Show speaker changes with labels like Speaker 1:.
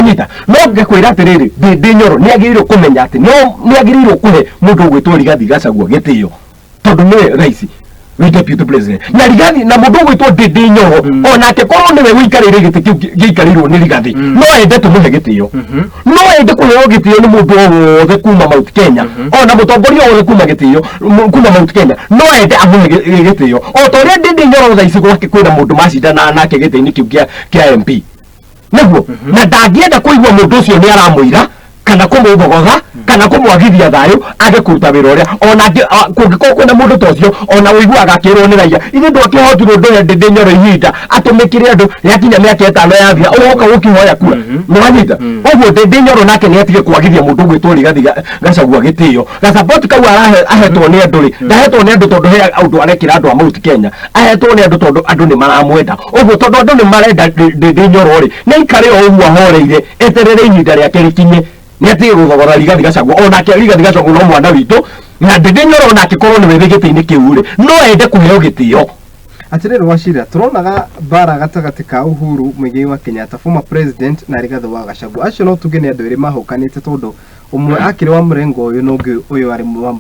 Speaker 1: Nĩwanyita? No ngakwĩra atĩrĩrĩ, Ndĩndĩ Nyoro nĩ agĩrĩirwo kũmenya atĩ no nĩ agĩrĩirwo kũhe mũndũ ũgwĩtwo Rigathi Gachagua gĩtĩo, tondũ nĩwe rais wĩ deputy president, na Rigathi na mũndũ ũgwĩtwo Ndĩndĩ Nyoro onake korwo nĩwe ũikarĩire gĩtĩ kĩu gĩikarĩirwo nĩ Rigathi, no ende tũmũhe gĩtĩo, no ende kũheo gĩtĩo nĩ mũndũ o wothe kuma Mount Kenya, ona mũtongoria o wothe kuma gĩtĩo kuma Mount Kenya no ende amũhe gĩtĩo, o ta ũrĩa Ndĩndĩ Nyoro thaa ici gwake kwĩna mũndũ macindana nake gĩtĩ-inĩ kĩu kĩa MP, nĩguo na ndangĩenda kũigua mũndũ ũcio nĩ aramũira kana kũmũthogotha kana kũmwagithia thayũ age kũruta wĩra ũrĩa ona kũngĩkorwo kwĩna mũndũ ta ũcio. Ona ũiguaga akĩrwo nĩ raia, ithuĩ ndwakĩhotirwo ndũhe Ndĩndĩ Nyoro ihinda atũmĩkĩre andũ, yakinya mĩaka 5 yathira ũgoka gũkĩhoya kura. Nĩwanyita? Ũguo Ndĩndĩ Nyoro nake nĩ atige kwagithia mũndũ ũgwĩtwo Rigathi Gachagua gĩtĩo. Gacapoti kau ahetwo nĩ andũ rĩ, ndahetwo nĩ andũ tondũ he ũndũ arekĩra andũ a Mount Kenya, ahetwo nĩ andũ tondũ andũ nĩ maramwenda. Ũguo tondũ andũ nĩ marenda Ndĩndĩ Nyoro rĩ, nĩ aikare o ũguo ahoreire, eterere ihinda rĩake rĩkinye, nĩ atige gũthogora Rigathi Gachagua. Onake Rigathi Gachagua no mwana witũ, na Ndĩndĩ Nyoro onake korwo nĩwe wĩ gĩtĩ-inĩ kĩu rĩ, no ende kũheo gĩtĩo.
Speaker 2: Atĩrĩrĩ Wachira, tũronaga mbara gatagatĩ ka Uhuru Muigai wa Kenyatta, former president, na Rigathi wa Gachagua. Acio no tuge nĩ andũ erĩ mahũkanĩte, tondũ ũmwe akĩrĩ wa mũrengo ũyũ na ũngĩ ũyũ arĩ wa